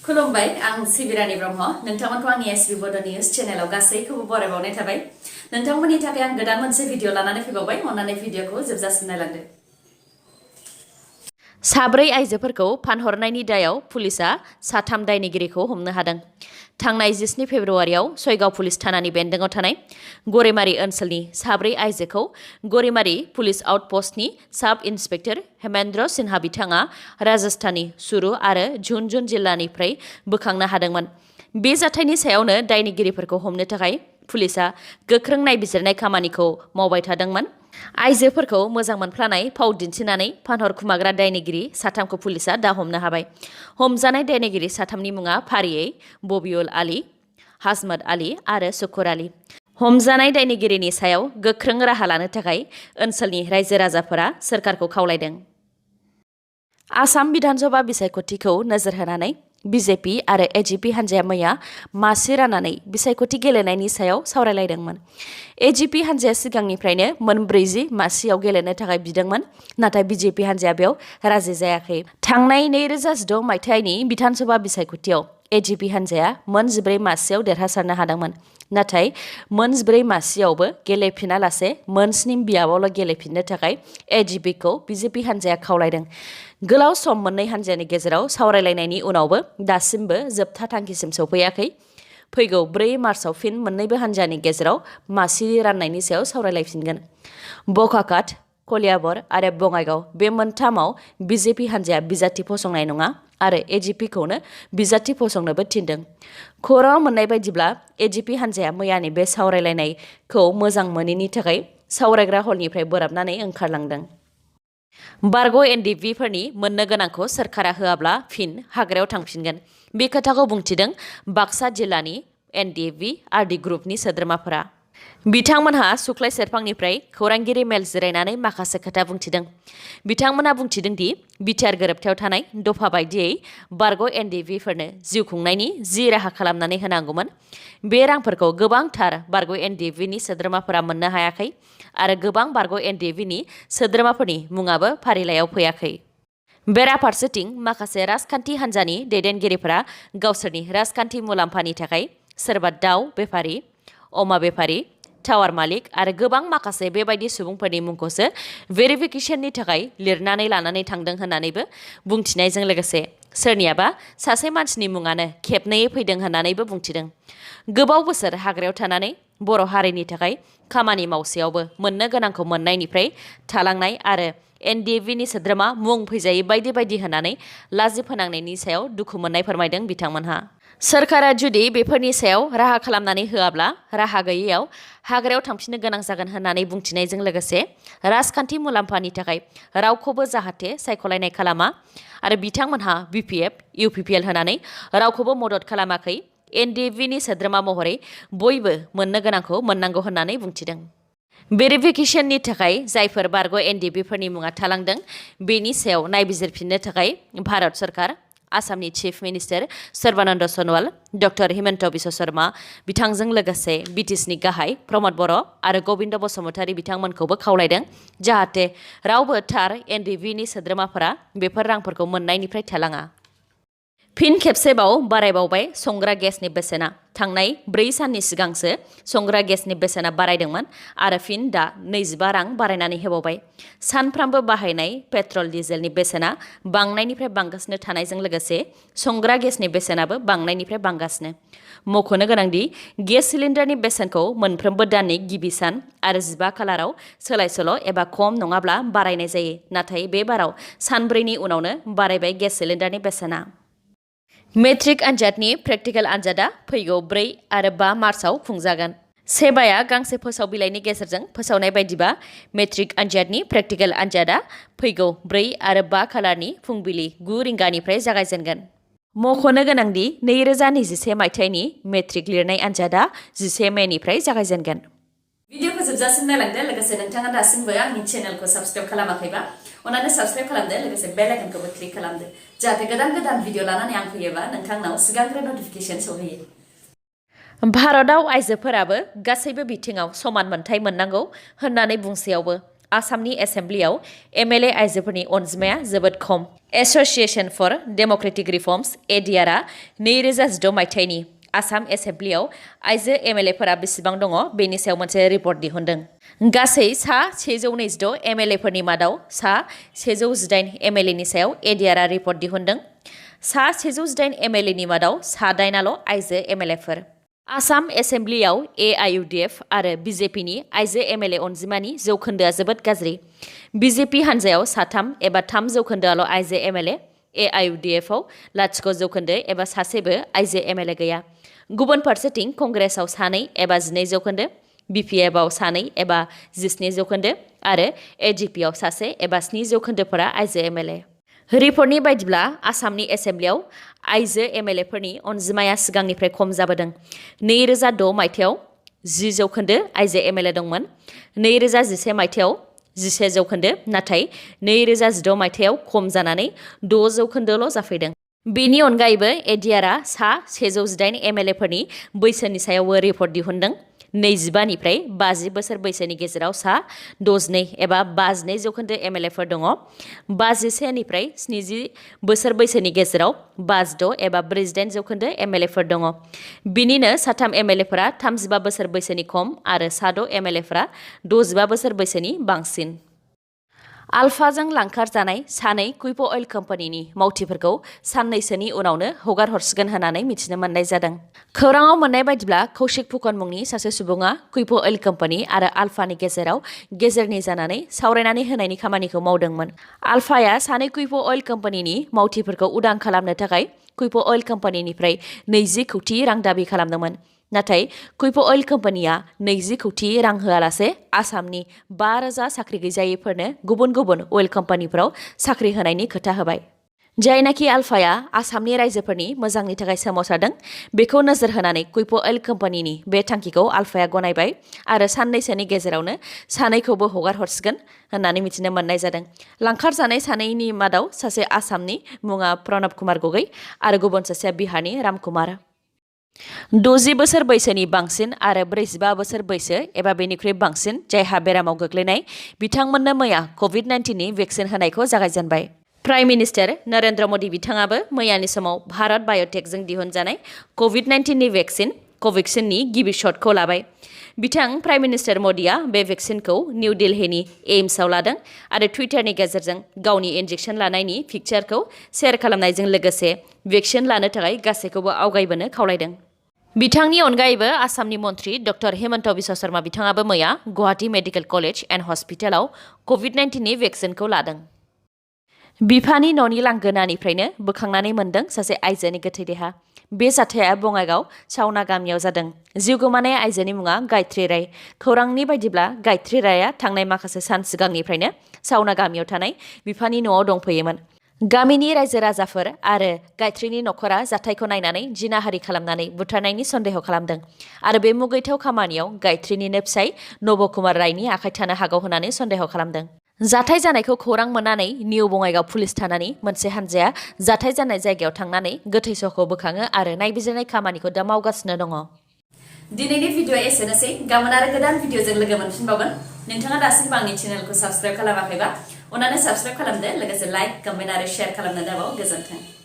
खुलुमबाय आं सिबिरानि ब्रह्म नोंथांमोनखौ आंनि एसबि बड' निउज चेनेलाव गासैखौबो बरायबावनाय थाबाय नोंथांमोननि थाखाय आं गोदान मोनसे भिडिअ लानानै फैबावबाय अन्नानै भिडिअखौ जोबजासिम नायलांदो साब्रै आइजोफोरखौ फानहरनायनि दायाव पुलिसआ साथाम दायनिगिरिखौ हमनो हादों थांनाय 17 फेब्रुवारियाव सयगाव पुलिस थानानि बेन्दोंआव थानाय गरेमारि ओनसोलनि साब्रै आइजोखौ गरेमारि पुलिस आउटपस्टनि साब इन्सपेक्टर हेमेन्द्र सिन्हा बिथाङा राजस्थाननि सुरु आरो झुनझुन जिल्लानिफ्राय बोखांनो हादोंमोन बे जाथायनि सायावनो दायनिगिरिफोरखौ हमनो थाखाय पुलिसआ गोख्रों नायबिजिरनाय खामानिखौ मावबाय थादोंमोन आइजोफोरखौ मोजां मोनफ्लानाय फाव दिन्थिनानै फानहरखुमाग्रा दायनिगिरि साथामखौ पुलिसआ दा हमनो हाबाय हमजानाय दायनिगिरि साथामनि मुङा फारियै बबिउल आली हासमत आली आरो सुकुर आली हमजानाय दायनिगिरिनि सायाव गोख्रों राहा लानो थाखाय ओनसोलनि रायजो राजाफोरा सोरखारखौ खावलायदों आसाम विधानसभा बिसायख'थिखौ नोजोर होनानै बिजेपि आरो एजिपि हान्जाया मैया मासि राननानै बिसायख'थि गेलेनायनि सायाव सावरायलायदोंमोन एजिपि हान्जाया सिगांनिफ्रायनो मोनब्रैजि मासियाव गेलेनो थाखाय बिदोंमोन नाथाय बिजेपि हान्जाया बेयाव राजि जायाखै थांनाय 2016 मायथाइनि विधानसभा बिसायख'थियाव एजिपि हान्जाया मोन 14 मासियाव देरहासारनो हादोंमोन नाथाय मोन 14 मासियावबो गेलेफिनालासे मोन 7 बियाबावल' गेलेफिननो थाखाय एजिपिखौ बिजेपि हान्जाया खावलायदों गोलाव सम मोननै हान्जानि गेजेराव सावरायलायनायनि उनावबो दासिमबो जोबथा थांखिसिम सौफैयाखै फैगौ 4 मार्चआव फिन मोन्नैबो हान्जानि गेजेराव मासि राननायनि सायाव सावरायलायफिनगोन बकाकाट कलियाबर आरो बङाइगाव बे मोनथामाव बिजेपि हान्जाया बिजाथि फसंनाय नङा आरो एजिपिखौनो बिजाथि फसंनोबो थिनदों खौराङाव मोननाय बायदिब्ला एजिपि हान्जाया मैयानि बे सावरायलायनायखौ मोजां मोनैनि थाखाय सावरायग्रा हलनिफ्राय बोराबनानै ओंखारलांदों बारग' एनडिएफबिफोरनि मोननो गोनांखौ सोरखारा होआब्ला फिन हाग्रायाव थांफिनगोन बे खोथाखौ बुंथिदों बाक्सा जिल्लानि एनडिएफबि आरडि ग्रुपनि सोद्रोमाफोरा बिथांमोनहा सुख्लाय सेरफांनिफ्राय खौरांगिरि मेल जिरायनानै माखासे खोथा बुंथिदों बिथांमोनहा बुंथिदों दि बिटिआर गोरोबथायाव थानाय दफा बायदियै बारग' एनडिएफबिफोरनो जिउ खुंनायनि जि राहा खालामनानै होनांगौमोन बे रांफोरखौ गोबांथार बारग' एनडिएफबिनि सोद्रोमाफोरा मोननो हायाखै आरो गोबां बारग' एनडिएफबिनि सोद्रोमाफोरनि मुङाबो फारिलाइयाव फैयाखै बेराफारसेथिं माखासे राजखान्थि हान्जानि दैदेनगिरिफोरा गावसोरनि राजखान्थि मुलाम्फानि थाखाय सोरबा दाउ बेफारि अमा बेफारि टावार मालिक आरो गोबां माखासे बेबायदि सुबुंफोरनि मुंखौसो भेरिफिकेशननि थाखाय लिरनानै लानानै थांदों होननानैबो बुंथिनायजों लोगोसे सोरनियाबा सासे मानसिनि मुङानो खेबनैयै फैदों होननानैबो बुंथिदों गोबाव बोसोर हाग्रायाव थानानै बर' हारिनि थाखाय खामानि मावसेयावबो मोननो गोनांखौ मोननायनिफ्राय थालांनाय आरो एनडिएफबिनि सोद्रोमा मुं फैजायै बायदि बायदि होननानै लाजि फोनांनायनि सायाव दुखु मोननाय फोरमायदों बिथांमोनहा सोरखारा जुदि बेफोरनि सायाव राहा खालामनानै होआब्ला राहा गैयैयाव हाग्रायाव थांफिननो गोनां जागोन होननानै बुंथिनायजों लोगोसे राजखान्थि मुलाम्फानि थाखाय रावखौबो जाहाथे सायख'लायनाय खालामा आरो बिथांमोनहा बिपिएफ इउपिपिएल होनानै रावखौबो मदद खालामाखै एनडिएफबिनि सोद्रोमा महरै बयबो मोननो गोनांखौ मोननांगौ होननानै बुंथिदों भेरिफिकेशननि थाखाय जायफोर बारग' एनडिएफबिफोरनि मुङा थालांदों बेनि सायाव नायबिजिरफिननो थाखाय भारत सरकार आसामनि chief minister Sarbananda Sanwal doctor Himanta Biswa Sharma बिथांजों लोगोसे बिटिसिनि गाहाय प्रमद बर' आरो गबिन्द बसुमतारी बिथांमोनखौबो खावलायदों जाहाथे रावबो थार एनडिएफबिनि सोद्रोमाफोरा बेफोर रांफोरखौ मोननायनिफ्राय थालाङा फिन खेबसेबाव बारायबावबाय संग्रा गेसनि बेसेना थांनाय 4 साननि सिगांसो संग्रा गेसनि बेसेना बारायदोंमोन आरो फिन दा 25 रां बारायनानै होबावबाय सानफ्रामबो बाहायनाय पेट्रल डिजेलनि बेसेना बांनायनिफ्राय बांगासिनो थानायजों लोगोसे संग्रा गेसनि बेसेनाबो बांनायनिफ्राय बांगासिनो मख'नो गोनांदि गेस सिलिन्डारनि बेसेनखौ मोनफ्रोमबो दाननि गिबि सान आरो 15 खालाराव सोलाय-सोल' एबा खम नङाब्ला बारायनाय जायो नाथाय बे बाराव सानब्रैनि उनावनो बारायबाय गेस सिलिन्डारनि बेसेना मेट्रिक आनजादनि प्रेक्टिकेल आनजादा फैगौ 4 आरो 5 मार्चआव खुंजागोन सेबाया गांसे फोसाव बिलाइनि गेजेरजों फोसावनाय बायदिबा मेट्रिक आनजादनि प्रेक्टिकेल आनजादा फैगौ 4 आरो 5 खालारनि फुंबिलि 9 रिंगानिफ्राय जागायजेनगोन मख'नो गोनांदि 2021 मायथाइनि मेट्रिक लिरनाय आनजादा 11 मेनिफ्राय जागायजेनगोन भिडिअखौ जोबजासिम नायलांदो लोगोसे नोंथाङा दासिमबो आंनि चेनेलखौ साबस्क्राइब खालामाखैबा अन्नानै साबस्क्राइब खालामदो लोगोसे बेल आइकनखौबो क्लिक खालामदो जाहाथे गोदान भिडिअ लानानै आं फैयोबा नोंथांनाव सिगांग्रो नटिफिकेशन सौहैयो भारतआव आइजोफोराबो गासैबो बिथिङाव समान मोनथाय मोननांगौ होननानै बुंसेयावबो आसामनि एसेम्ब्लियाव एमएलए आइजोफोरनि अनजिमाया जोबोद खम। एस'सिएशन फर डेम'क्रेटिक रिफर्मस एडिआरआ 2016 मायथाइनि आसाम एसेम्ब्लियाव आइजो एमएलएफोरा बेसेबां दङ बेनि सायाव मोनसे रिपर्ट दिहुनदों। गासै सा 126 एमएलएफोरनि मादाव सा 118 एमएलएनि सायाव एडिआरआ रिपर्ट दिहुनदों। सा 118 एमएलएनि मादाव सा 8आल' आइजो एमएलएफोर। आसाम एसेम्ब्लियाव एआइइउडिएफ आरो बिजेपिनि आइजो एमएलए अनजिमानि जौखोन्दोआ जोबोद गाज्रि। बिजेपि हान्जायाव 3 एबा 3 जौखोन्दोआल' आइजो एमएलए, एआइइउडिएफआव 0 जौखोन्दो एबा सासेबो आइजो एमएलए गैया। गुबुन फारसेथिं कंग्रेसआव 2 एबा 12 जौखोन्दो, बिपिएफआव 2 एबा 17 जौखोन्दो आरो एजिपिआव 1 एबा 7 जौखोन्दोफोरा आइजो एमएलए। रिपर्टनि बायदिब्ला आसामनि एसेम्ब्लियाव आइजो एमएलएफोरनि अनजिमाया सिगांनिफ्राय खम जाबोदों। 2006 मायथाइयाव 10 जौखोन्दो आइजो एमएलए दंमोन। 2011 मायथाइयाव 11 जौखोन्दो, नाथाय 2016 मायथाइयाव खम जानानै 6 जौखोन्दोल' जाफैदों। बेनि अनगायैबो एडिआरआ सा 118 एमएलएफोरनि बैसोनि सायावबो रिपर्ट दिहुनदों। 25 निफ्राय 50 बोसोर बैसोनि गेजेराव सा 62 एबा 52 जौखोन्दो एमएलएफोर दङ। 51 निफ्राय 70 बोसोर बैसोनि गेजेराव 56 एबा 48 जौखोन्दो एमएलएफोर दङ। बिनिनो 3 एमएलएफोरा 35 बोसोर बैसोनि खम आरो 6 एमएलएफोरा 65 बोसोर बैसोनि बांसिन। आलफाजों लांखार जानाय 2 कुइप अइल कम्पानिनि मावथिफोरखौ साननैसोनि उनावनो हगार हरसिगोन होननानै मिथिनो मोननाय जादों। खौराङाव मोननाय बायदिब्ला कौशिक फुकन मुंनि सासे सुबुङा कुइप अइल कम्पानि आरो आलफानि गेजेराव गेजेरनि जानानै सावरायनानै होनायनि खामानिखौ मावदोंमोन। आलफाया 2 कुइप अइल कम्पानिनि मावथिफोरखौ उदां खालामनो थाखाय कुइप अइल कम्पानिनिफ्राय 20 कौटि रां दाबि खालामदोंमोन। नाथाय कुइप अइल कम्पानिया 20 कौटि रां होआलासे आसामनि 5,000 साख्रि गैजायैफोरनो गुबुन गुबुन अइल कम्पानिफोराव साख्रि होनायनि खोथा होबाय। जायनाखि आलफाया आसामनि रायजोफोरनि मोजांनि थाखाय सोमावसारदों, बेखौ नोजोर होनानै कुइप अइल कम्पानिनि बे थांखिखौ आलफाया गनायबाय आरो साननैसोनि गेजेरावनो 2खौबो हगार हरसिगोन होननानै मिथिनो मोननाय जादों। लांखार जानाय 2नि मादाव सासे आसामनि मुङा प्रणब कुमार गगৈ आरो गुबुन सासेया बिहारनि राम कुमार। 60 बोसोर बैसोनि बांसिन आरो 45 बोसोर बैसो एबा बेनिख्रुइ बांसिन जायहा बेरामाव गोग्लैनाय बिथांमोननो मैया कभिड-19नि भेक्सिन होनायखौ जागायजेनबाय। प्राइम मिनिस्टार नरेन्द्र मदि बिथाङाबो मैयानि समाव भारत बाय'टेकजों दिहुनजानाय कभिड-19नि भेक्सिन कभेक्सिननि गिबि शटखौ लाबाय। बिथां प्राइम मिनिस्टार मदिया बे भेक्सिनखौ निउ दिल्लीनि एम्सआव लादों आरो टुइटारनि गेजेरजों गावनि इन्जेक्सन लानायनि पिक्चारखौ शेयार खालामनायजों लोगोसे भेक्सिन लानो थाखाय गासैखौबो आवगायबोनो खावलायदों। बिथांनि अनगायैबो आसामनि मन्त्रि डक्टर हेमन्त बिश्व शर्मा बिथाङाबो मैया गुवाहाटी मेडिकेल कलेज एन्ड हस्पिटालाव कभिड-19नि भेक्सिनखौ लादों। बिफानि न'नि लांगोनानिफ्रायनो बोखांनानै मोनदों सासे आइजोनि गोथै देहा। बे जाथाया बङाइगाव सावना गामियाव जादों। जिउ गोमानाय आइजोनि मुङा गायत्री राय। खौरांनि बायदिब्ला गायत्री रायआ थांनाय माखासे सान सिगांनिफ्रायनो सावना गामियाव थानाय बिफानि न'आव दंफैयोमोन। गामिनि रायजो राजाफोर आरो गायत्रीनि नखरा जाथायखौ नायनानै जिनाहारि खालामनानै बुथारनायनि सन्देह खालामदों आरो बे मुगैथाव खामानियाव गायत्रीनिनो फिसाय नब कुमार रायनि आखाइ थानो हागौ होननानै सन्देह खालामदों। जाथाय जानायखौ खौरां मोननानै निउ बङाइगाव पुलिस थानानि मोनसे हान्जाया जाथाय जानाय जायगायाव थांनानै गोथै सहखौ बोखाङो आरो नायबिजिरनाय खामानिखौ दा मावगासिनो दङ। दिनैनि भिडिअ'आ एसेनोसै। गाबोन आरो गोदान भिडिअ'जों लोगो मोनफिनबावगोन। नोंथाङा दासिमबो आंनि चेनेलखौ साबस्क्राइब खालामाखैबा अन्नानै साबस्क्राइब खालामदो, लोगोसे लाइक, कमेन्ट आरो शेयार खालामनो दाबाव। गोजोन्थों।